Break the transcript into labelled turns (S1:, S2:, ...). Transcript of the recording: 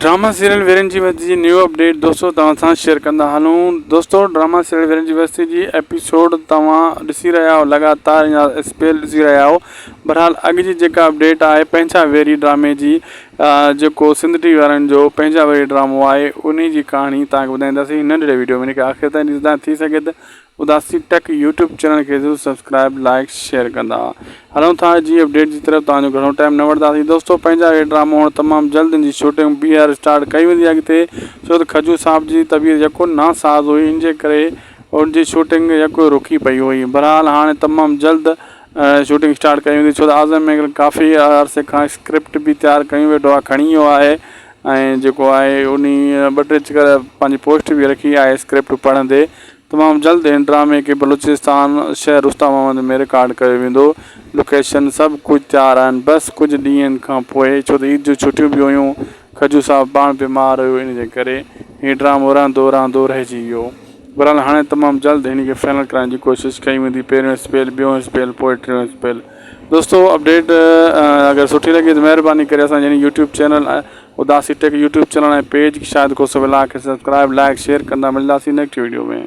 S1: Drama serial ويرن جي وستي جي نيو اپڊيٽ دوستو توهان سان شيئر ڪندا هلون دوستو ڊراما سيريل ويرن جي وستي جي ايپيسوڊ توهان ڏسي رهيا آهيو لڳاتار يا اسپيل ڏسي رهيا آهيو بھرحال اڳ جي جيڪا اپڊيٽ آهي پنهنجا ويري ڊرامي جي جيڪو سنڌ ٽي وي وارن جو پنهنجا ويري ڊرامو آهي انهي جي ڪهاڻي توهان کي ٻڌائينداسين ننڍڙي ويڊيو ۾ ان کي آخر تائين ڏسندا ٿي سگهي ته اداسي ٽيڪ يوٽيوب چينل کي ضرور سبسڪرائب لائڪ شيئر ڪندا هلون ٿا جي اپڊيٽ جي طرف توهان جو گهڻو ٽائيم نه وٺنداسين دوستو پنهنجا هي ڊرامو هاڻ تمام جلد ان جي شوٽنگ ٻيهر اسٽارٽ ڪئي ويندي اڳتي ڇو ته کجو صاحب جي طبيعت يڪو ناساز هئي ان جي ڪري ان جي شوٽنگ يڪو رڪي پئي هئي بهرحال هاڻي تمام جلد شوٽنگ اسٽارٽ ڪئي ويندي ڇو ته اعظم مينگل ڪافي عرصي کان اسڪرپٽ به تيار ڪيون ويٺو آهي کڻي ويو آهي ۽ جيڪو آهي انهي ٻه ٽي چڪر پنهنجي پوسٽ به رکي آهي اسڪرپٽ پڙهندي تمام جلد هن ڊرامي کي بلوچستان شهر رستم محمد ۾ رڪارڊ ڪيو ويندو. لوڪيشن سڀ ڪجهه تيار آهن بس ڪجهه ڏينهن کان پوء ڇو ته عيد جون ڇٽيون به هيون کجو صاحب پاڻ بيمار هيو ان جي ڪري هي ڊرامو رهندو رهندو رهجي ويو بهرحال هاڻي تمام جلد هن کي فائنل ڪرائڻ جي ڪوشش ڪئي ويندي پهريون اسپيل ٻيون اسپيل پوء ٽيون اسپيل دوستو اپڊيٽ اگر سٺي لڳي ته مهرباني ڪري اسان جي YouTube channel Udasi tech YouTube channel ۽ page Shahid Khoso vlog کي سبسڪرائب لائڪ شيئر ڪندا ملنداسين نيڪسٽ ويڊيو ۾.